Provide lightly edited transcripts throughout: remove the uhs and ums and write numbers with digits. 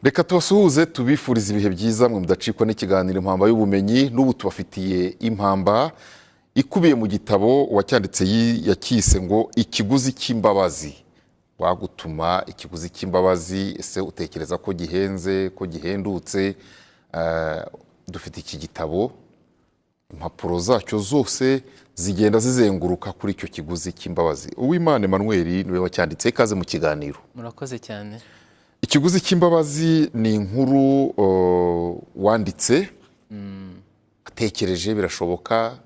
Reka tubasuhuze, tubifurize ibihe byiza, mwe mudacikwa n'ikiganiro Impamba y'Ubumenyi. N'ubu tubafitiye impamba ikubiye mu gitabo uwacyanditse yakise ngo "Ikiguzi cy'Imbabazi". Wagutuma ikiguzi cy'imbabazi, ese utekereza ko gihenze, ko gihendutse? Dufite iki gitabo, impapuro zacyo zose zigenda zizenguruka kuri icyo kiguzi cy'imbabazi. Uwimana Emmanuel niwe wacyanditse. Ikaze mu kiganiro. Murakoze cyane. Ikiguzi cy'Imbabazi ni inkuru wanditse atekereje, birashoboka,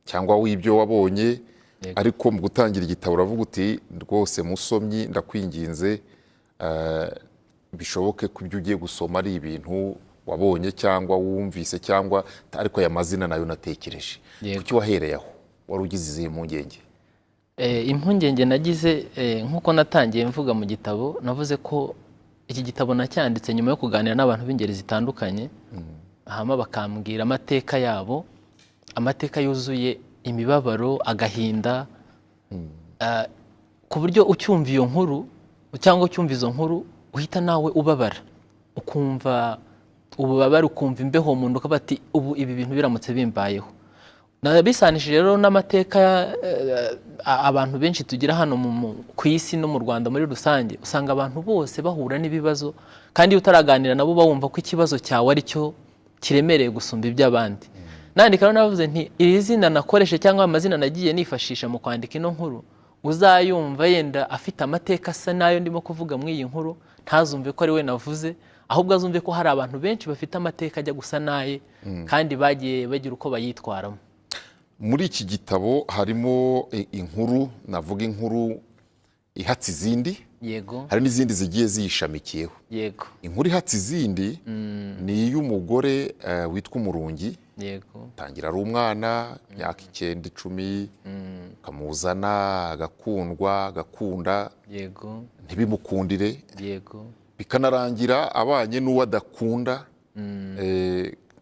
cyangwa w'ibyo wabonye? Yego. Ariko mu gutangira igitabo uravuga uti: "Rwose musomyi, ndakwinginze, bishoboke ko ibyo ugiye gusoma ari ibintu wabonye cyangwa wumvise cyangwa, ariko aya mazina nayo natekereje." Kuki wahereye aho? Wari ugize izihe mpungenge? Impungenge nagize, nk'uko natangiye mvuga mu gitabo, navuze ko iki gitabo nacyanditse nyuma yo kuganira n'abantu b'ingeri zitandukanye, hama bakambwira amateka yabo, amateka yuzuye imibabaro, agahinda, ku buryo ucyumva iyo nkuru cyangwa ucyumva izo nkuru uhita nawe ubabara, ukumva ububabare, ukumva imbeho mu nda, ukavuga ati: "Ubu ibi bintu biramutse bimbayeho." Nabisanishije rero n'amateka abantu benshi tugira hano ku isi no mu Rwanda muri rusange. Usanga abantu bose bahura n'ibibazo, kandi iyo utaraganira nabo uba wumva ko ikibazo cyawe ari cyo kiremereye gusumba iby'abandi. Nandika rero navuze nti: "Iri zina nakoreshe cyangwa amazina nagiye nifashisha mu kwandika ino nkuru, uzayumva yenda afite amateka asa n'ayo ndimo kuvuga muri iyi nkuru, ntazumve ko ari we navuze, ahubwo azumve ko hari abantu benshi bafite amateka ajya gusa n'aye kandi bagiye bagira uko bayitwaramo." Muri iki gitabo harimo inkuru, navuga inkuru ihatse izindi. Hari n'izindi zigiye ziyishamikiyeho. Inkuru ihatse izindi ni iy'umugore witwa Umurungi. Tangira ari umwana, imyaka 9, 10, ukamuzana agakundwa, agakunda, ntibimukundire, bikanarangira abanye n'uwo adakunda,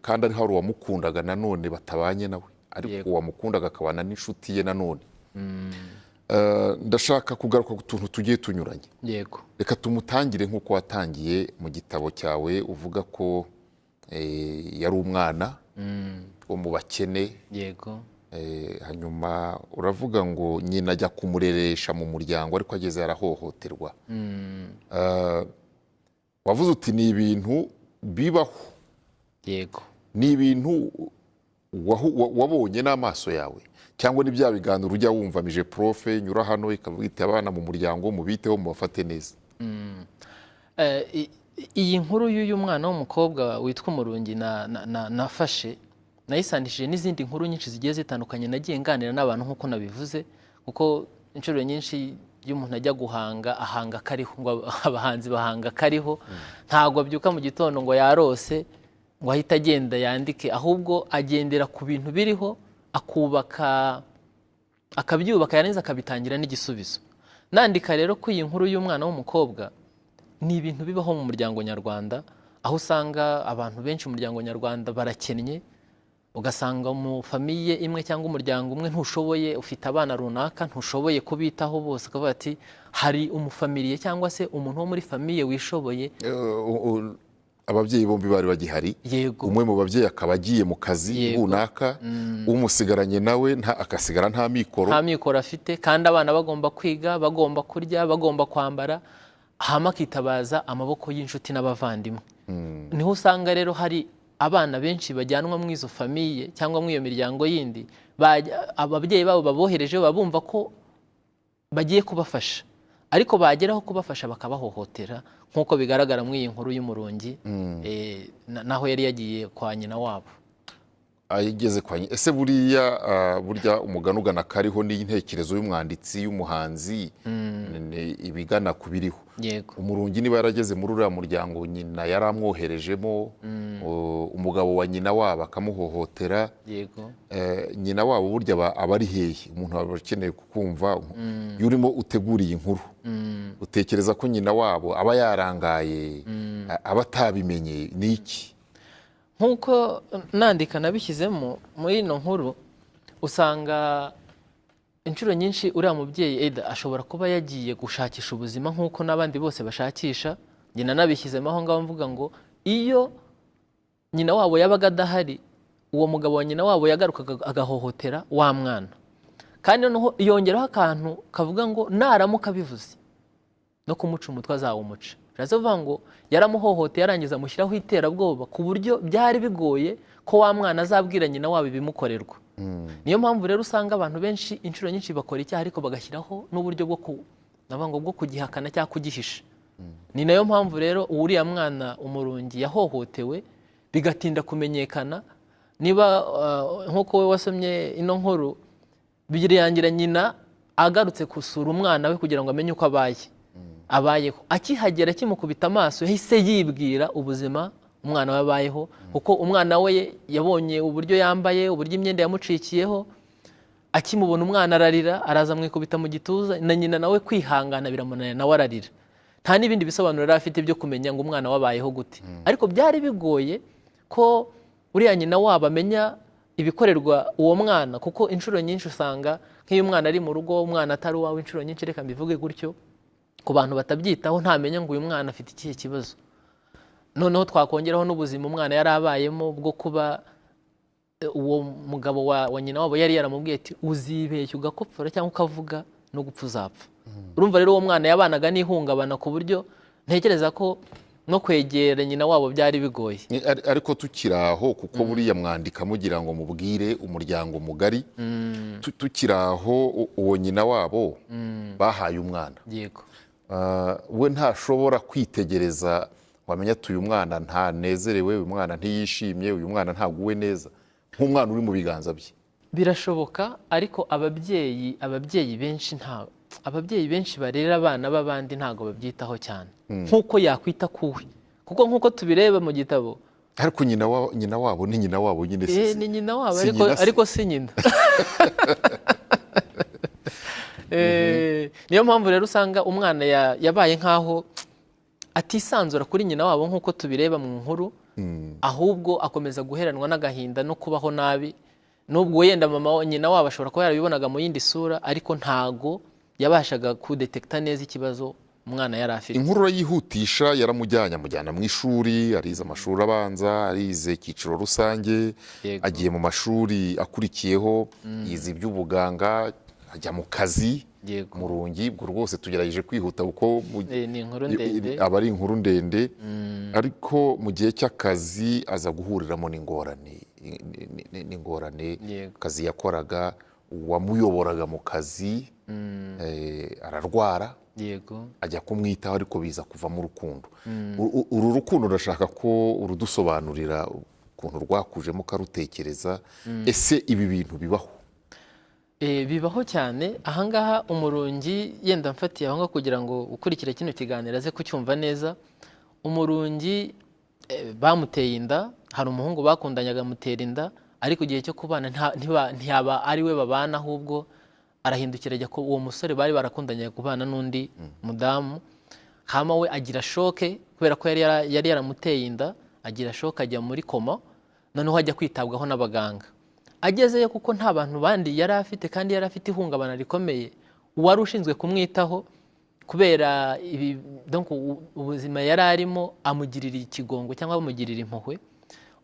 kandi ari hari uwamukundaga nanone batabanye nawe, ariko uwamukundaga akabana n'inshuti ye nanone. Ndashaka kugaruka ku tuntu tugiye tunyuranye. Reka tumutangire nk'uko watangiye mu gitabo cyawe, uvuga ko yari umwana wo mu bakene. Hanyuma uravuga ngo nyina ajya kumureresha mu muryango, ariko ageze arahohoterwa. Wavuze uti ni ibintu bibaho. Ni ibintu wabonye n'amaso yawe, cyangwa ni bya biganiro ujya wumva MIGEPROF nyura hano ikavuga iti: "Abana mu muryango mubiteho, mubafate neza"? Iyi nkuru y'uyu mwana w'umukobwa witwa Umurungi nafashe nayisanishije n'izindi nkuru nyinshi zigiye zitandukanye nagiye nganira n'abantu, nk'uko nabivuze, kuko inshuro nyinshi iyo umuntu ajya guhanga, ahanga kariho. Ngo abahanzi bahanga kariho. Ntabwo abyuka mu gitondo ngo yarose, ngo ahite agenda yandike, ahubwo agendera ku bintu biriho, akubaka, akabyubaka, yarangiza akabitangira n'igisubizo. Nandika rero ko iyi nkuru y'umwana w'umukobwa ni ibintu bibaho mu muryango nyarwanda, aho usanga abantu benshi mu muryango nyarwanda barakennye, ugasanga mu famille imwe cyangwa umuryango umwe ntushoboye, ufite abana runaka, ntushoboye kubitaho bose, ukavuga ati hari umufamiliye cyangwa se umuntu wo muri famille wishoboye. Ababyeyi bombi bari bagihari, umwe mu babyeyi akaba agiye mu kazi runaka, umusigaranye nawe agasigara nta mikoro. Nta mikoro afite, kandi abana bagomba kwiga, bagomba kurya, bagomba kwambara, hama akitabaza amaboko y'inshuti n'abavandimwe. Niho usanga rero hari abana benshi bajyanwa muri izo famille cyangwa muri iyo miryango yindi. Ababyeyi babo babohereje baba bumva ko bagiye kubafasha, ariko bageraho kubafasha bakabahohotera, nk'uko bigaragara muri iyi nkuru y'Umurungi, naho yari yagiye kwa nyina wabo. Ageze kwa ese buriya, burya umugani ugana kariho n'intekerezo y'umwanditsi, y'umuhanzi, ni ibigana ku biriho. Umurungi niba yarageze muri uriya muryango nyina yaramwoherejemo, umugabo wa nyina wabo akamuhohotera, nyina wabo burya aba ari hehe? Umuntu aba akeneye kukumva. Iyo urimo utegura iyi nkuru, utekereza ko nyina wabo aba yarangaye, aba atabimenye, ni iki? Nk'uko nandika nabishyizemo muri ino nkuru, usanga inshuro nyinshi uriya mubyeyi eda ashobora kuba yagiye gushakisha ubuzima nk'uko n'abandi bose bashakisha. Njye nanabishyizemo aho ngaho mvuga ngo iyo nyina wabo yabaga adahari, uwo mugabo wa nyina wabo yagarukaga agahohotera wa mwana. Kandi noneho yongeraho akantu kavuga ngo naramuka abivuze no kumuca umutwe azawumuca. Bishatse kuvuga ngo yaramuhohoteye, arangiza amushyiraho iterabwoba ku buryo byari bigoye ko wa mwana azabwira nyina wabo ibimukorerwa. Niyo mpamvu rero usanga abantu benshi inshuro nyinshi bakora icyaha, ariko bagashyiraho n'uburyo bwo navuga ngo bwo kugihakana cyangwa kugihisha. Ni nayo mpamvu rero uriya mwana Umurungi yahohotewe bigatinda kumenyekana. Niba nk'uko wowe wasomye ino nkuru, birangira nyina agarutse gusura umwana we kugira ngo amenye uko abayeho. Akihagera akimukubita amaso, yahise yibwira ubuzima umwana we abayeho, kuko umwana we yabonye uburyo yambaye, uburyo imyenda yamucikiyeho. Akimubona umwana ararira, araza amwikubita mu gituza, na nyina nawe kwihangana biramunanira, nawe ararira. Nta n'ibindi bisobanuro yari afite byo kumenya ngo umwana we abayeho gute. Ariko byari bigoye ko uriya nyina wabo amenya ibikorerwa uwo mwana, kuko inshuro nyinshi usanga nk'iyo umwana ari mu rugo, umwana atari uwawe, inshuro nyinshi, reka mbivuge gutyo, ku bantu batabyitaho, ntamenya ngo uyu mwana afite ikihe kibazo. Noneho twakongeraho n'ubuzima umwana yari abayemo bwo kuba uwo mugabo wa nyina wabo yari yaramubwiye ati uzibeshya ugakopfora cyangwa ukavuga no gupfa uzapfa. Urumva rero uwo mwana yabanaga n'ihungabana ku buryo ntekereza ko no kwegera nyina wabo byari bigoye. Ariko tukiri aho, kuko buriya mwandika mugira ngo mubwire umuryango mugari, tukiri aho, uwo nyina wabo bahaye umwana, we ntashobora kwitegereza wamenya ati uyu mwana ntanezerewe, uyu mwana ntiyishimye, uyu mwana ntaguwe neza, nk'umwana uri mu biganza bye. Birashoboka, ariko ababyeyi benshi nta ababyeyi benshi barera abana b'abandi ntabwo babyitaho cyane nk'uko yakwita kuwe, kuko nk'uko tubireba mu gitabo. Ariko nyina wabo ni nyina wabo nyine, ni nyina wabo, ariko si nyina. Niyo mpamvu rero usanga umwana yabaye nk'aho atisanzura kuri nyina wabo nk'uko tubireba mu nkuru, ahubwo akomeza guheranwa n'agahinda no kubaho nabi. Nubwo yenda mama nyina wabo ashobora kuba yarabibonaga mu yindi sura, ariko ntago yabashaga kudetekta neza ikibazo umwana yari afite. Inkuru urayihutisha, yaramujyanye amujyana mu ishuri, arize amashuri abanza, arize icyiciro rusange, agiye mu mashuri akurikiyeho, yize iby'ubuganga, ajya mu kazi. Murungi ubwo rwose tugerageje kwihuta kuko ni inkuru ndende, aba ari inkuru ndende. Ariko mu gihe cy'akazi aza guhuriramo n'ingorane, akazi yakoraga, uwamuyoboraga mu kazi ararwara, ajya kumwitaho, ariko biza kuvamo urukundo. Uru rukundo ndashaka ko urudusobanurira ukuntu rwakujemo ukarutekereza. Ese ibi bintu bibaho? Bibaho cyane. Ahangaha Umurungi, yenda mfatiye aho ngaho kugira ngo ukurikire kino kiganiro aze kucyumva neza. Umurungi bamuteye inda, hari umuhungu bakundanyaga amutera inda, ariko igihe cyo kubana ntiyaba ari we babana, ahubwo arahindukira ajya ko uwo musore bari barakundanye kubana n'undi mudamu. Hama we agira shoke kubera ko yari yaramuteye inda, agira shoke ajya muri koma, noneho ajya kwitabwaho n'abaganga. Agezeyo kuko nta bantu bandi yari afite, kandi yari afite ihungabana rikomeye, uwari ushinzwe kumwitaho kubera ibi donc ubuzima yari arimo amugirira ikigongo cyangwa amugirira impuhwe.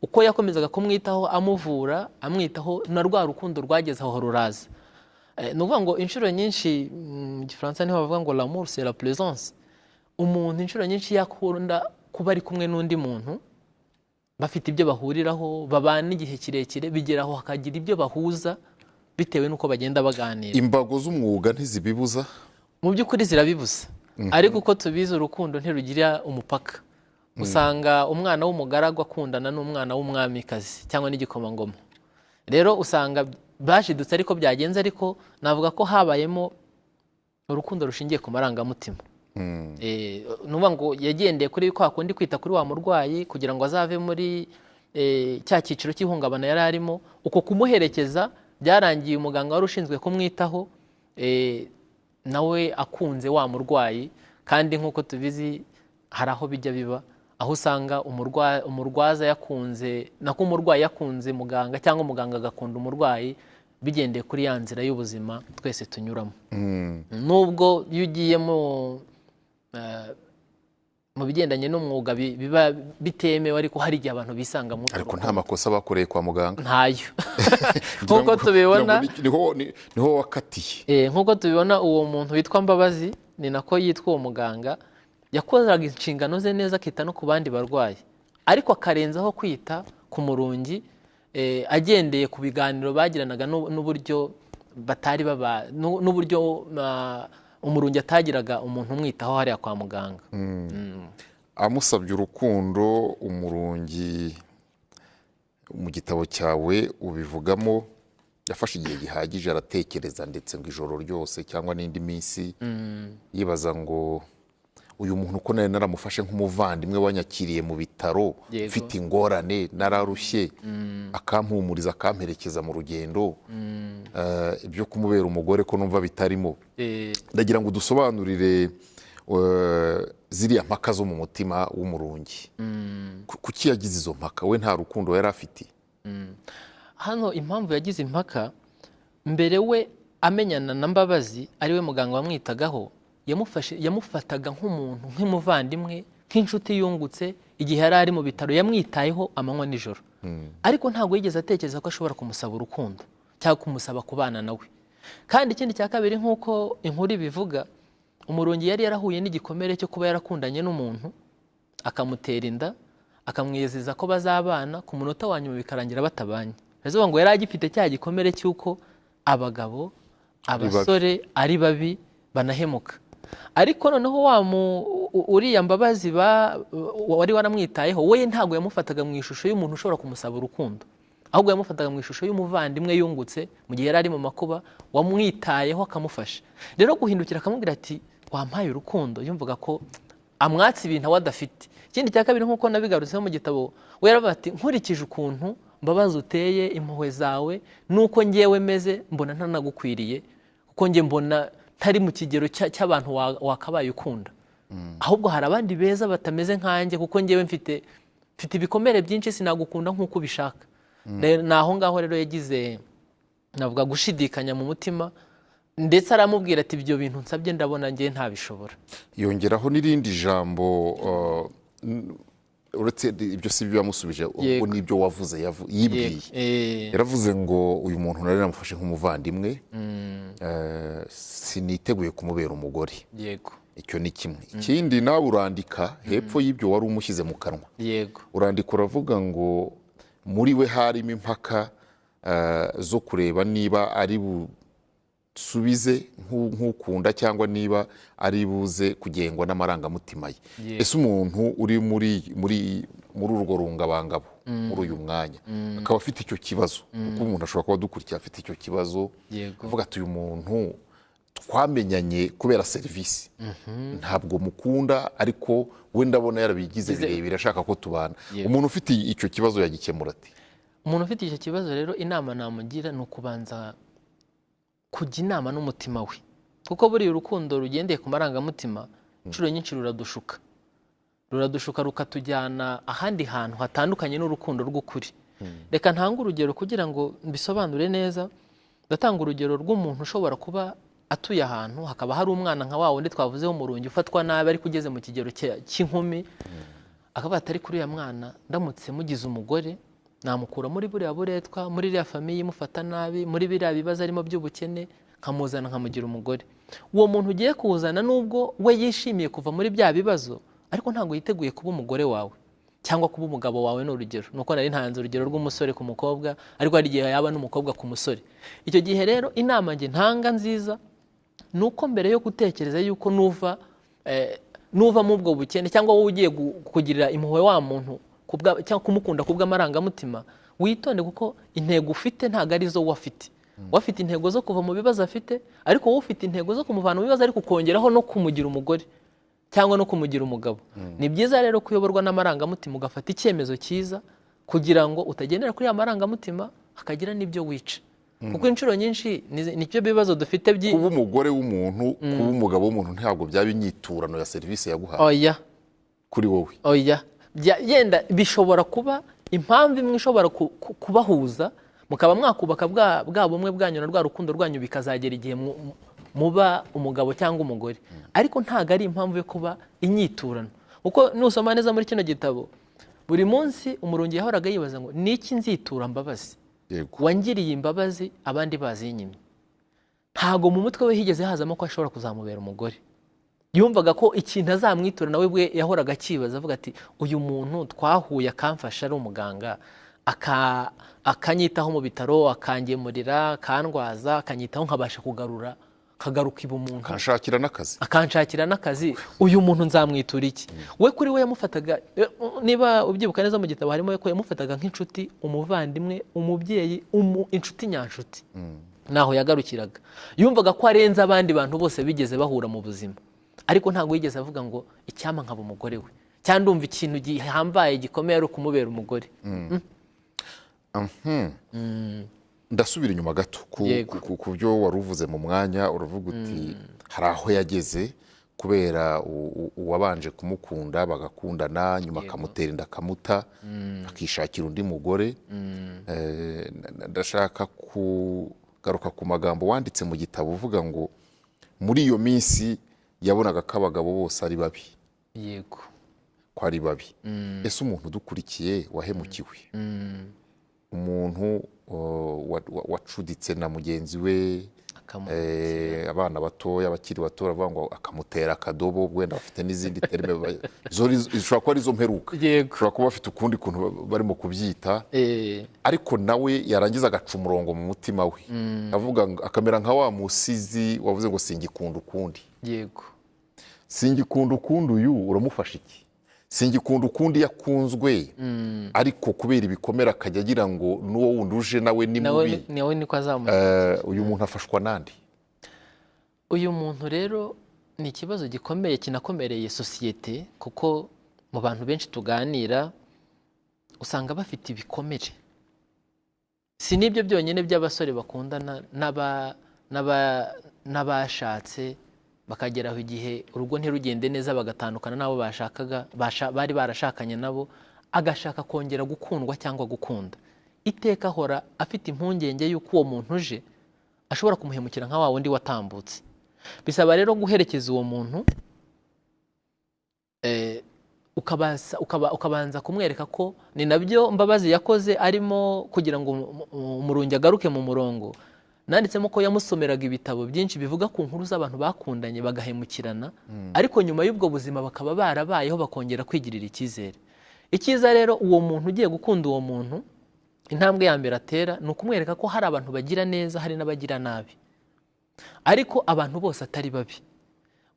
Uko yakomezaga kumwitaho, amuvura, amwitaho, na rwa rukundo rwageze aho ruraza. Ni ukuvuga ngo inshuro nyinshi mu Gifaransa niho bavuga ngo l'amour c'est la plaisance. Umuntu inshuro nyinshi yakunda kuba ari kumwe n'undi muntu, bafite ibyo bahuriraho, babana igihe kirekire, bigeraho hakagira ibyo bahuza bitewe n'uko bagenda baganira. Imbago z'umwuga ntizibibuza? Mu by'ukuri zirabibuza, ariko uko tubizi urukundo ntirugira umupaka. Usanga umwana w'umugaragu akundana n'umwana w'umwamikazi cyangwa n'igikomangoma. Rero usanga bashidutse ariko byagenze, ariko navuga ko habayemo urukundo rushingiye ku marangamutima. Nuvuga ngo yagendeye kuri kwa kundi kwita kuri wa murwayi kugira ngo azave muri cya cyiciro cy'ihungabana yari arimo. Uko kumuherekeza byarangiye umuganga wari ushinzwe kumwitaho nawe akunze wa murwayi. Kandi nk'uko tubizi hari aho bijya biba, aho usanga umurwaza yakunze, nako umurwayi yakunze muganga, cyangwa muganga agakunda umurwayi, bigendeye kuri ya nzira y'ubuzima twese tunyuramo. Nubwo iyo ugiye mu bigendanye n'umwuga biba bitemewe, ariko hari igihe abantu bisanga muri Ariko nta makosa bakoreye kwa muganga. Ntayo, nk'uko tubibona. Niho wakatiye. Nk'uko tubibona, uwo muntu witwa Mbabazi, ni nako yitwa uwo muganga, yakoraga inshingano ze neza, akita no ku bandi barwayi, ariko akarenzaho kwita ku Murungi, agendeye ku biganiro bagiranaga n'uburyo batari baba n'uburyo Umurungi atagiraga umuntu umwitaho hariya kwa muganga. Amusabye urukundo Umurungi, mu gitabo cyawe ubivugamo, yafashe igihe gihagije aratekereza, ndetse ngo ijoro ryose cyangwa n'indi minsi, yibaza ngo uyu muntu uko nari naramufashe nk'umuvandimwe wanyakiriye mu bitaro mfite ingorane, nararushye, akampumuriza, akamperekeza mu rugendo, ibyo kumubera umugore ko numva bitarimo. Ndagira ngo udusobanurire ziriya mpaka zo mu mutima w'Umurungi. Kuki yagize izo mpaka? We nta rukundo yari afite? Hano impamvu yagize impaka, mbere we amenyana na Mbabazi, ari we muganga wamwitagaho, yamufataga nk'umuntu, nk'umuvandimwe, nk'inshuti yungutse igihe yari ari mu bitaro, yamwitayeho amanywa nijoro, ariko ntabwo yigeze atekereza ko ashobora kumusaba urukundo cyangwa kumusaba kubana nawe. Kandi ikindi cya kabiri, nk'uko inkuru ibivuga, Umurungi yari yarahuye n'igikomere cyo kuba yarakundanye n'umuntu, akamutera inda, akamwizeza ko bazabana, ku munota wa nyuma bikarangira batabanye. Bivuze ngo yari agifite cya gikomere cy'uko abagabo, abasore ari babi, banahemuka. Ariko noneho wa uriya Mbabazi wari waramwitayeho, we ntabwo yamufataga mu ishusho y'umuntu ushobora kumusaba urukundo, ahubwo yamufataga mu ishusho y'umuvandimwe yungutse mu gihe yari ari mu makuba, wamwitayeho akamufasha. Rero guhindukira akamubwira ati wampaye urukundo, yumvaga ko amwatse ibintu awe adafite. Ikindi cya kabiri, nk'uko nabigarutseho mu gitabo, we yaravuga ati nkurikije ukuntu Mbabazi uteye, impuhwe zawe, nuko ngewe meze, mbona ntanagukwiriye, kuko nge mbona ntari mu kigero cy'abantu wakabaye ukunda, ahubwo hari abandi beza batameze nkanjye, kuko ngewe mfite ibikomere byinshi, sinagukunda nk'uko ubishaka. Ni aho ngaho rero yagize, navuga, gushidikanya mu mutima, ndetse aramubwira ati ibyo bintu nsabye ndabona ngewe ntabishobora. Yongeraho n'irindi jambo, uretse ibyo si byo yamusubije, ubwo n'ibyo wavuze yibwiye. Yaravuze ngo uyu muntu nari namufashe nk'umuvandimwe, siniteguye kumubera umugore. Icyo ni kimwe. Ikindi, nawe urandika hepfo y'ibyo wari umushyize mu kanwa. Urandika uravuga ngo muri we harimo impaka zo kureba niba ari busubize nk'ukunda cyangwa niba ari buze kugengwa n'amarangamutima ye. Ese umuntu uri muri urwo rungabangabo muri uyu mwanya akaba afite icyo kibazo, kuko umuntu ashobora kuba adukurikira afite icyo kibazo, avuga ati uyu muntu twamenyanye kubera serivisi, ntabwo mukunda, ariko we ndabona yarabigize birebire, ashaka ko tubana. Umuntu ufite icyo kibazo yagikemura ati? Umuntu ufite icyo kibazo rero, inama namugira ni ukubanza kujya inama n'umutima we, kuko buriya urukundo rugendeye ku marangamutima inshuro nyinshi ruradushuka rukatujyana ahandi hantu hatandukanye n'urukundo rw'ukuri. Reka ntange urugero kugira ngo mbisobanure neza. Ndatanga urugero rw'umuntu ushobora kuba atuye ahantu hakaba hari umwana nka wa wundi twavuzeho Umurungi, ufatwa nabi ariko ugeze mu kigero cy'inkumi, akaba atari kuri uriya mwana, ndamutse mugize umugore namukura muri buriya buretwa, muri iriya famiye imufata nabi, muri biriya bibazo arimo by'ubukene, nkamuzana nkamugira umugore. Uwo muntu ugiye kuwuzana, nubwo we yishimiye kuva muri bya bibazo, ariko ntabwo yiteguye kuba umugore wawe cyangwa kuba umugabo wawe. Ni urugero, nuko nari ntanze urugero rw'umusore ku mukobwa, ariko hari igihe yaba n'umukobwa ku musore. Icyo gihe rero inama nge ntanga nziza nuko mbere yo gutekereza yuko nuva mu ubwo bukene, cyangwa wowe ugiye kugirira impuhwe wa muntu cyangwa kumukunda kubw'amarangamutima, witonde, kuko intego ufite ntabwo ari zo wafite. Wafite intego zo kuva mu bibazo afite, ariko wowe ufite intego zo kumuvana mu bibazo, ariko ukongeraho no kumugira umugore cyangwa no kumugira umugabo. Ni byiza rero kuyoborwa n'amarangamutima, ugafata icyemezo cyiza kugira ngo utagendera kuri ya marangamutima hakagira n'ibyo wica. Kuko inshuro nyinshi nicyo bibazo dufite kuba umugore w'umuntu, kuba umugabo w'umuntu ntabwo byaba inyiturano ya serivisi yaguhaye. Oya. Kuri wowe. Oya. Yenda bishobora kuba impamvu imwe ishobora kubahuza, mukaba mwakubaka bwa bumwe bwanyu na rwa rukundo rwanyu, bikazagera igihe muba umugabo cyangwa umugore, ariko ntabwo ari impamvu yo kuba inyiturano. Kuko nusoma neza muri kino gitabo, buri munsi Umurungi yahoraga yibaza ngo niki nzitura Mbabazi wangiriye imbabazi abandi bazinyimye. Ntago mu mutwe we higeze hazamo ko ashobora kuzamubera umugore. Yumvaga ko ikintu azamwitura nawe bwe yahoraga akibaza avuga ati uyu muntu twahuye akamfasha ari umuganga, akanyitaho mu bitaro, akangemurira, akandwaza, akanyitaho nkabasha kugarura kagaruka ibumuntu, akanshakira n'akazi, uyu muntu nzamwitura iki? We kuri we yamufataga, niba ubyibuka neza mu gitabo harimo ko yamufataga nk'inshuti, umuvandimwe, umubyeyi, inshuti nyanshuti. Naho yagarukiraga. Yumvaga ko arenze abandi bantu bose bigeze bahura mu buzima, ariko ntabwo yigeze avuga ngo icyampa nkaba umugore we, cyangwa ndumva ikintu gihambaye gikomeye ari ukumubera umugore. Ndasubira inyuma gato ku byo wari uvuze mu mwanya, uravuga uti hari aho yageze kubera uwabanje kumukunda bagakundana, nyuma akamutera inda akamuta, akishakira undi mugore. Ndashaka kugaruka ku magambo wanditse mu gitabo uvuga ngo muri iyo minsi yabonaga ko abagabo bose ari babi. Yego, ko ari babi. Ese umuntu udukurikiye wahemukiwe, umuntu wacuditse na mugenzi we, abana batoya bakiri bato baravuga ngo akamutera akadobo, wenda bafite n'izindi terme zishobora kuba arizo mperuka, ushobora kuba bafite ukundi kuntu barimo kubyita, ariko nawe yarangiza agaca umurongo mu mutima we, avuga akamera nka wa musizi wavuze ngo singikunda ukundi. Yego, singikunda ukundi uyu uramufasha iki? Singikunda ukundi yakunzwe, ariko kubera ibikomere akajya agira ngo n'uwo wundi uje nawe ni mubi, nawe niko azamuha. Uyu muntu afashwa nande? Uyu muntu rero ni ikibazo gikomeye kinakomereye sosiyete, kuko mu bantu benshi tuganira usanga bafite ibikomere. Si n'ibyo byonyine by'abasore bakundana n'abashatse bakageraho igihe urugo ntirugende neza bagatandukana n'abo bashakaga, bari barashakanye nabo, agashaka kongera gukundwa cyangwa gukunda. Iteka ahora afite impungenge y'uko uwo muntu uje ashobora kumuhemukira nka wa wundi watambutse. Bisaba rero guherekeza uwo muntu, ukabanza kumwereka ko ni nabyo Mbabazi yakoze arimo kugira ngo Umurungi agaruke mu murongo. Nanditsemo ko yamusomeraga ibitabo byinshi bivuga ku nkuru z'abantu bakundanye bagahemukirana, ariko nyuma y'ubwo buzima bakaba barabayeho bakongera kwigirira icyizere. Icyiza rero uwo muntu ugiye gukunda uwo muntu, intambwe ya mbere atera ni ukumwereka ko hari abantu bagira neza hari n'abagira nabi, ariko abantu bose atari babi.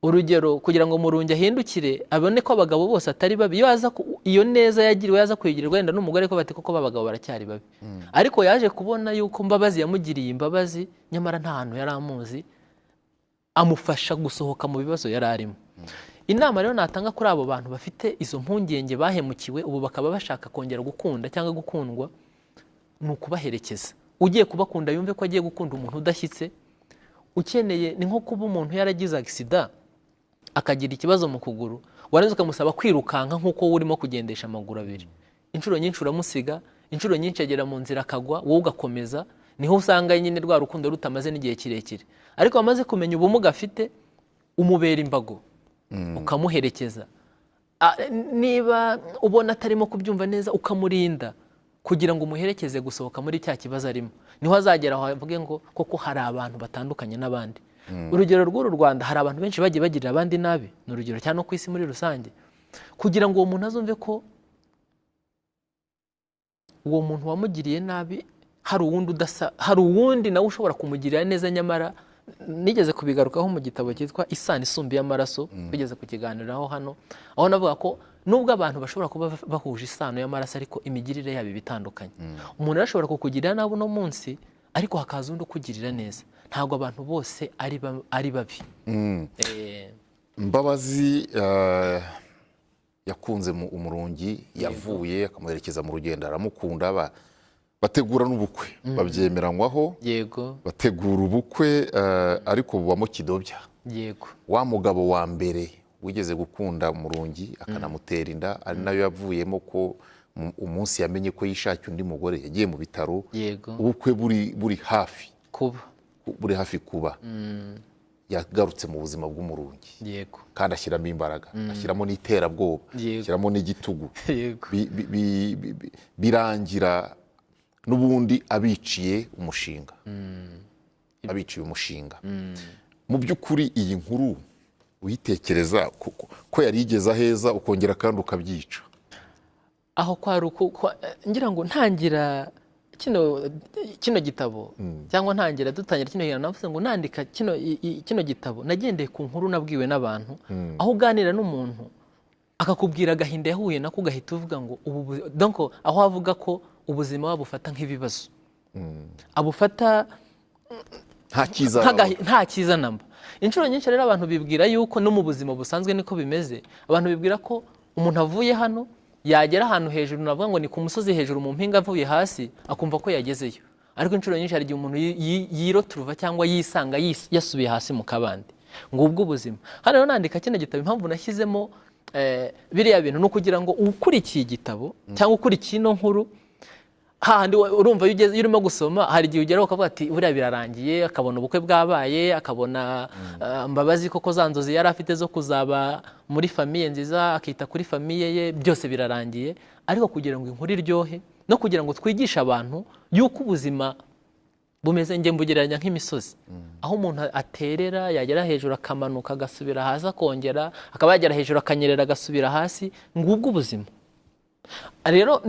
Urugero, kugira ngo Murungi ahindukire abone ko abagabo bose atari babi, iyo aza iyo neza yagiriwe yaza kwigirirwa wenda n'umugore ko bati koko abagabo baracyari babi, ariko yaje kubona yuko Mbabazi yamugiriye imbabazi nyamara nta hantu yari amuzi, amufasha gusohoka mu bibazo yari arimo. Inama rero natanga kuri abo bantu bafite izo mpungenge bahemukiwe ubu bakaba bashaka kongera gukunda cyangwa gukundwa, ni ukubaherekeza. Ugiye kubakunda yumve ko agiye gukunda umuntu udashyitse, ukeneye. Ni nko kuba umuntu yaragize agisida akagira ikibazo mu kuguru, warangiza ukamusaba kwirukanka nk'uko wowe urimo kugendesha amaguru abiri. Inshuro nyinshi uramusiga, inshuro nyinshi agera mu nzira akagwa, wowe ugakomeza. Niho usanga nyine rwa rukundo rutamaze n'igihe kirekire. Ariko wamaze kumenya ubumuga afite, umubera imbago, ukamuherekeza. Niba ubona atarimo kubyumva neza, ukamurinda kugira ngo umuherekeze gusohoka muri cya kibazo arimo. Niho azagera aho avuge ngo koko hari abantu batandukanye n'abandi. Urugero rw'uru Rwanda hari abantu benshi bagiye bagirira abandi nabi, ni urugero cyane no ku isi muri rusange. Kugira ngo uwo muntu azumve ko uwo muntu wamugiriye nabi hari uwundi udasa, hari uwundi nawe ushobora kumugirira neza. Nyamara nigeze kubigarukaho mu gitabo cyitwa Isano Isumba y'Amaraso, twigeze kukiganiraho hano, aho navuga ko nubwo abantu bashobora kuba bahuje isano y'amaraso ariko imigirire yabo iba itandukanye. Umuntu arashobora kukugirira nabi uno munsi, ariko hakaza undi ukugirira neza. Ntabwo abantu bose ari babi. Mbabazi yakunze Umurungi, yavuye akamuherekeza mu rugendo, aramukunda, bategura n'ubukwe, babyemeranywaho. Yego, bategura ubukwe, ariko bubamo kidobya. Yego, wa mugabo wa mbere wigeze gukunda Umurungi akanamutera inda, ari nayo yavuyemo ko umunsi yamenye ko yishakiye undi mugore yagiye mu bitaro. Yego, ubukwe buri hafi kuba, buri hafi kuba. Yagarutse mu buzima bw'Umurungi. Yego. Kandi ashyiramo imbaraga, ashyiramo n'iterabwoba, ashyiramo n'igitugu. Yego. Birangira n'ubundi abiciye umushinga. Abiciye umushinga. Mu by'ukuri iyi nkuru uyitekereza ko yari igeze aheza, ukongera kandi ukabyica. Aho kwari uko ngira ngo ntangira kino gitabo, cyangwa ntangira dutangira kino gitabo, navuze ngo nandika kino gitabo nagendeye ku nkuru nabwiwe n'abantu, aho uganira n'umuntu akakubwira agahinda yahuye nako, ugahita uvuga ngo ubu, donc aho avuga ko ubuzima babufata nk'ibibazo, abufata nta cyiza nta cyiza namba. Inshuro nyinshi rero abantu bibwira yuko no mu buzima busanzwe niko bimeze. Abantu bibwira ko umuntu avuye hano yagera ahantu hejuru, navuga ngo ni ku musozi hejuru mu mpinga, avuye hasi akumva ko yagezeyo. Ariko inshuro nyinshi hari igihe umuntu yiroturuva cyangwa yisanga yasubiye hasi mu kabande. Ngubwo ubuzima. Hano rero nandika kino gitabo, impamvu nashyizemo biriya bintu ni ukugira ngo ukurikiye igitabo cyangwa ukurikiye ino nkuru, hahandi urumva iyo ugeze, iyo urimo gusoma, hari igihe ugeraho ukavuga ati buriya birarangiye, akabona ubukwe bwabaye, akabona Mbabazi koko za nzozi yari afite zo kuzaba muri famille nziza, akita kuri famille ye, byose birarangiye. Ariko kugira ngo inkuru iryohe no kugira ngo twigishe abantu yuko ubuzima bumeze, njye mbugereranya nk'imisozi, aho umuntu aterera, yagera hejuru akamanuka, agasubira hasi, akongera akaba yagera hejuru akanyerera, agasubira hasi. Ngubwo ubuzima. Rero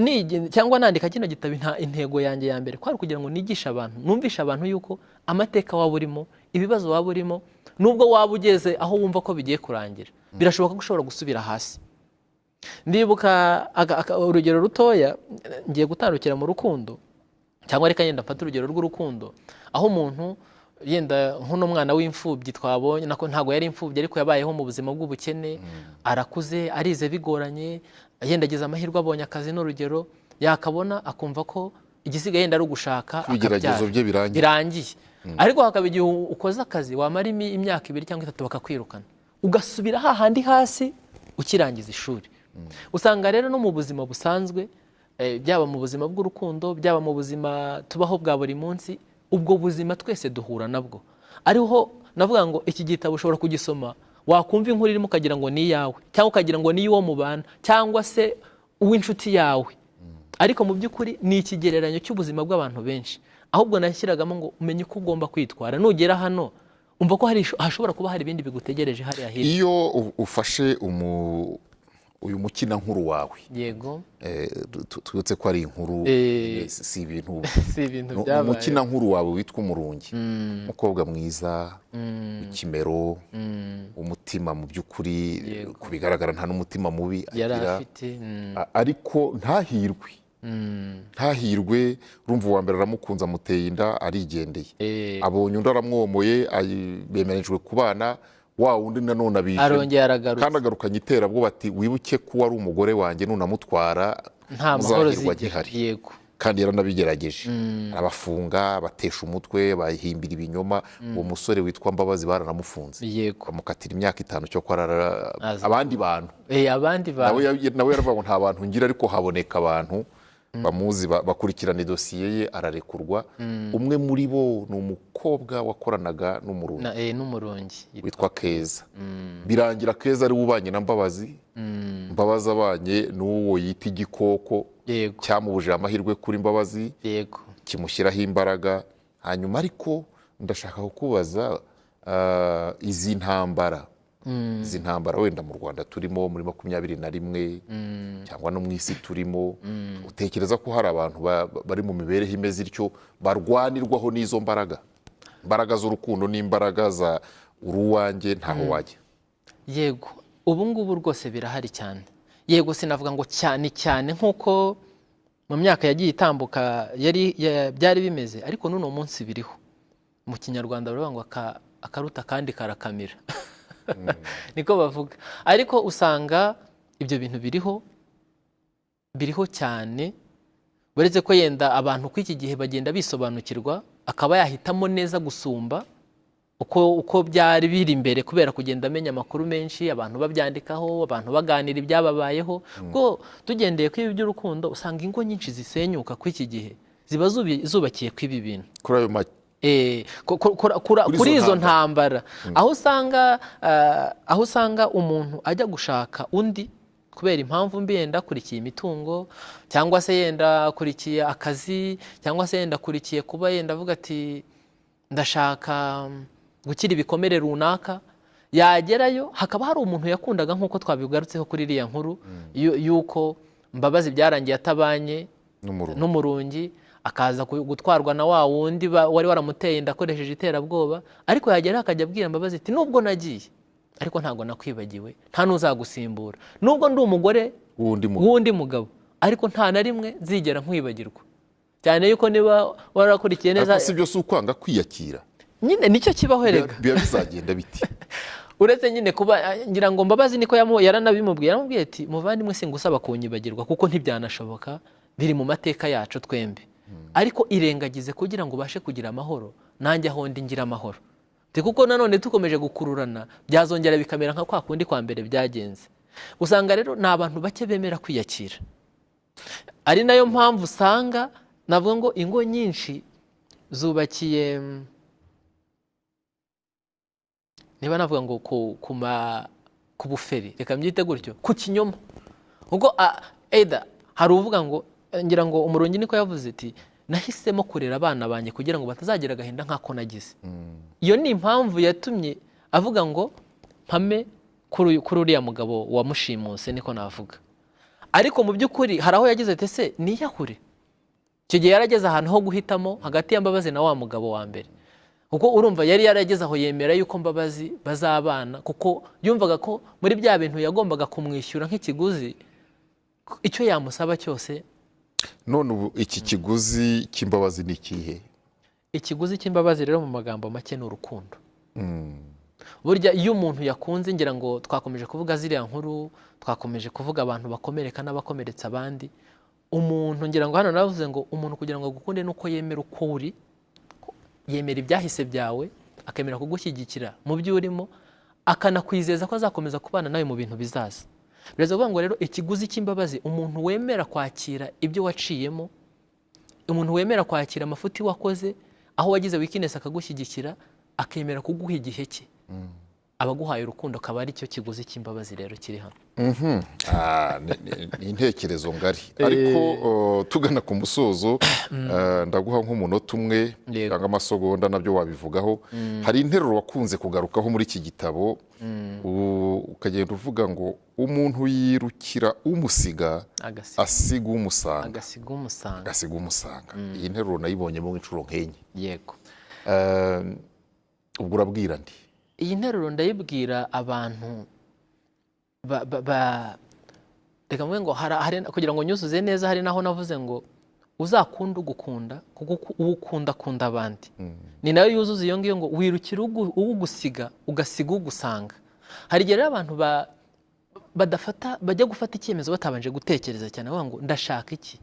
cyangwa nandika kino gitabo, intego yanjye ya mbere kwari kugira ngo nigishe abantu, numvishe abantu yuko amateka waba urimo, ibibazo waba urimo, nubwo waba ugeze aho wumva ko bigiye kurangira, birashoboka ko ushobora gusubira hasi. Ndibuka urugero rutoya, ngiye gutandukira mu rukundo, cyangwa reka yenda mfate urugero rw'urukundo, aho umuntu yenda nk'uno mwana w'imfubyi twabonye, nako ntabwo yari imfubyi ariko yabayeho mu buzima bw'ubukene, arakuze, arize bigoranye, yenda agize amahirwe abonye akazi, n'urugero, yakabona akumva ko igisigaye yenda ari ugushaka, ibigeragezo akabyara. Bye birangiye. Birangiye. Ariko hakaba igihe ukoze akazi, wamara imyaka 2 cyangwa 3, bakakwirukana, ugasubira hahandi hasi ukirangiza ishuri. Usanga rero no mu buzima busanzwe, byaba mu buzima bw'urukundo, byaba mu buzima tubaho bwa buri munsi, ubwo buzima twese duhura nabwo. Ariho navuga ngo iki gitabo ushobora kugisoma, wakumva inkuru irimo ukagira ngo ni iyawe, cyangwa ukagira ngo ni iy'uwo mubana, cyangwa se uw'inshuti yawe, ariko mu by'ukuri ni ikigereranyo cy'ubuzima bw'abantu benshi. Ahubwo nashyiragamo ngo umenye uko ugomba kwitwara nugera hano, umva ko hashobora kuba hari ibindi bigutegereje hariya hirya. Iyo ufashe uyu mukinankuru wawe, Yego. Twibutse ko ari inkuru, si ibintu Si ibintu ni byabaye. Umukinankuru wawe witwa Umurungi, umukobwa mwiza w'ikimero, umutima mu by'ukuri ku bigaragara nta n'umutima mubi yari agira, afite. Ariko ntahirwe, ntahirwe. Urumva, uwa mbere aramukunze, amuteye inda, arigendeye. Abonye undi aramwomoye, bemeranyijwe kubana, wa wundi nanone abije Arongera aragarutse. kandi agarukanye iterabwoba ati wibuke ko wari umugore wanjye, nunamutwara Nta mahoro muzahirwa zigira. agihari. Kandi yaranabigerageje, arabafunga, batesha umutwe, bahimbira ibinyoma. Uwo musore witwa Mbabazi baranamufunze, bamukatira imyaka 5 cyo kwarara Aza. abandi bantu. Abandi Nawe bantu. Nawe yaravuga ngo nta bantu ngira, ariko haboneka abantu bamuzi, bakurikirana idosiye ye, ararekurwa. Umwe muri bo ni umukobwa wakoranaga n'Umurungi N'Umurungi witwa Keza. Birangira Keza ari we ubanye na Mbabazi, Mbabazi abanye n'uwo yita igikoko cyamubujije amahirwe kuri Mbabazi, kimushyiraho imbaraga. Hanyuma ariko ndashaka kukubaza, izi ntambara wenda mu Rwanda turimo muri 21, cyangwa no mu isi turimo, utekereza ko hari abantu bari mu mibereho imeze ityo, barwanirwaho n'izo mbaraga z'urukundo n'imbaraga za uruwanjye ntaho wajya? Yego, ubu ngubu rwose birahari cyane. Yego, sinavuga ngo cyane cyane nk'uko mu myaka yagiye itambuka byari bimeze, ariko n'uno munsi biriho. Mu Kinyarwanda baravuga ngo akaruta kandi karakamira, niko bavuga. Ariko usanga ibyo bintu biriho, biriho cyane, uretse ko yenda abantu kuri iki gihe bagenda bisobanukirwa, akaba yahitamo neza gusumba uko byari biri imbere, kubera kugenda amenya amakuru menshi, abantu babyandikaho, abantu baganira ibyababayeho. Ko tugendeye kuri ibi by'urukundo, usanga ingo nyinshi zisenyuka kuri iki gihe ziba zubakiye kuri ibi bintu. Kuri ayo Kuri izo ntambara aho usanga aho usanga umuntu ajya gushaka undi kubera impamvu mbi, yenda akurikiye imitungo, cyangwa se yenda akurikiye akazi, cyangwa se yenda akurikiye kuba yenda avuga ati ndashaka gukira ibikomere runaka. Yagerayo hakaba hari umuntu yakundaga, nk'uko twabigarutseho kuri iriya nkuru y'uko Mbabazi byarangiye atabanye n'Umurungi, akaza gutwarwa na wa wundi wari waramuteye inda akoresheje iterabwoba. Ariko yagera akajya abwira Mbabazi ati nubwo nagiye ariko ntabwo nakwibagiwe, nta n'uzagusimbura, nubwo ndi umugore w'undi mugabo ariko nta na rimwe nzigera nkwibagirwa. Cyane yuko niba warakurikiye neza, si byo si ukwanga kwiyakira nyine nicyo kibaho erega, biba bizagenda biti. Uretse nyine kuba ngira ngo Mbabazi niko yaranabimubwiye, yaramubwiye ati muvandimwe singusaba kunyibagirwa kuko ntibyanashoboka, biri mu mateka yacu twembi, ariko irengagize kugira ngo ubashe kugira amahoro, nanjye aho ndi ngira amahoro. Kuko nanone tukomeje gukururana byazongera bikamera nka kwa kundi kwa mbere byagenze. Usanga rero ni abantu bake bemera kwiyakira, ari nayo mpamvu usanga navuga ngo ingo nyinshi zubakiye, niba navuga ngo ku buferi, reka mbyite gutyo, ku kinyoma. Kuko either hari uvuga ngo, ngira ngo Umurungi niko yavuze ati nahisemo kurera abana banjye kugira ngo batazagira agahinda nk'ako nagize. Iyo ni impamvu yatumye avuga ngo mpame kuri uriya mugabo wamushimuse, niko navuga. Ariko mu by'ukuri hari aho yagize ati ese niyahure. Icyo gihe yarageze ahantu ho guhitamo hagati ya Mbabazi na wa mugabo wa mbere, kuko urumva yari yarageze aho yemera yuko Mbabazi bazabana, kuko yumvaga ko muri bya bintu yagombaga kumwishyura nk'ikiguzi icyo yamusaba cyose. None ubu iki kiguzi cy'imbabazi ni ikihe? Ikiguzi cy'imbabazi rero mu magambo make ni urukundo. Burya iyo umuntu yakunze, ngira ngo twakomeje kuvuga ziriya nkuru, twakomeje kuvuga abantu bakomereka n'abakomeretsa abandi. Umuntu ngira ngo hano navuze ngo umuntu kugira ngo agukunde nuko yemera uko uri, yemera ibyahise byawe, akemera kugushyigikira mu byo urimo, akanakwizeza ko azakomeza kubana nawe mu bintu bizaza. Biraza kuvuga ngo rero ikiguzi cy'imbabazi, umuntu wemera kwakira ibyo waciyemo, umuntu wemera kwakira amafuti wakoze, aho wagize weakness akagushyigikira, akemera kuguha igihe cye, abaguhaye urukundo, akaba ari cyo kiguzi cy'imbabazi rero kiri hano. Ni intekerezo ngari. Ariko tugana ku musozo, ndaguha nk'umunota umwe cyangwa amasegonda nabyo wabivugaho. Hari interuro wakunze kugarukaho muri iki gitabo, ukagenda uvuga ngo umuntu yirukira umusiga asiga umusanga, agasiga umusanga. Iyi nteruro nayibonyemo nk'inshuro nk'enye. Yego. Ubwo urabwira ndi? Iyi nteruro ndayibwira abantu reka mvuge ngo kugira ngo nyuzuze neza, hari naho navuze ngo uzakunda ugukunda kuko uwukunda akunda abandi. Ni nayo yuzuza iyo ngiyo ngo wirukira ugusiga ugasiga ugusanga. Hari igihe rero abantu badafata, bajya gufata icyemezo batabanje gutekereza cyane, bavuga ngo ndashaka iki,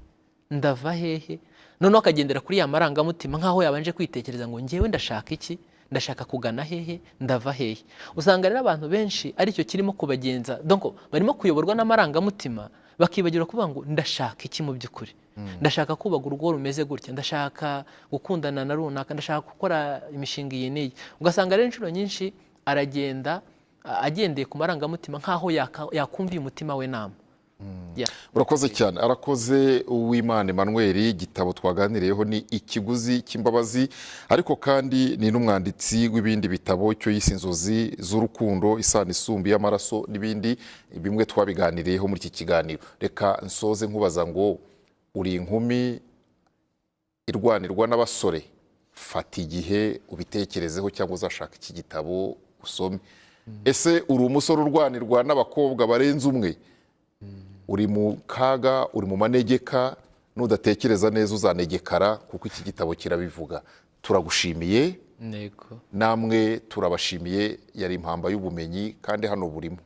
ndava hehe, noneho akagendera kuri ya marangamutima nk'aho yabanje kwitekereza ngo njyewe ndashaka iki, ndashaka kugana hehe, ndava hehe. Usanga rero abantu benshi aricyo kirimo kubagenza, donc barimo kuyoborwa n'amarangamutima, bakibagirwa kuvuga ngo ndashaka iki mu by'ukuri, ndashaka kubaka urugo rumeze gutya, ndashaka gukundana na runaka, ndashaka gukora imishinga iyi n'iyi. Ugasanga rero inshuro nyinshi aragenda agendeye ku marangamutima nk'aho yakumviye umutima we nama. Urakoze cyane. Arakoze Uwimana Emmanuel. Igitabo twaganiriyeho ni Ikiguzi cy'imbabazi, ariko kandi ni n'umwanditsi w'ibindi bitabo, icyo yise Inzozi z'urukundo, Isano isumba y'amaraso n'ibindi, bimwe twabiganiriyeho muri iki kiganiro. Reka nsoze nkubaza ngo uri inkumi irwanirwa n'abasore, fata igihe ubitekerezeho cyangwa uzashaka iki gitabo usome. Ese uri umusore urwanirwa n'abakobwa barenze umwe? Uri mu kaga, uri mu manegeka, nudatekereza neza uzanegekara, kuko iki gitabo kirabivuga. Turagushimiye, namwe turabashimiye. Yari impamba y'ubumenyi kandi hano burimo.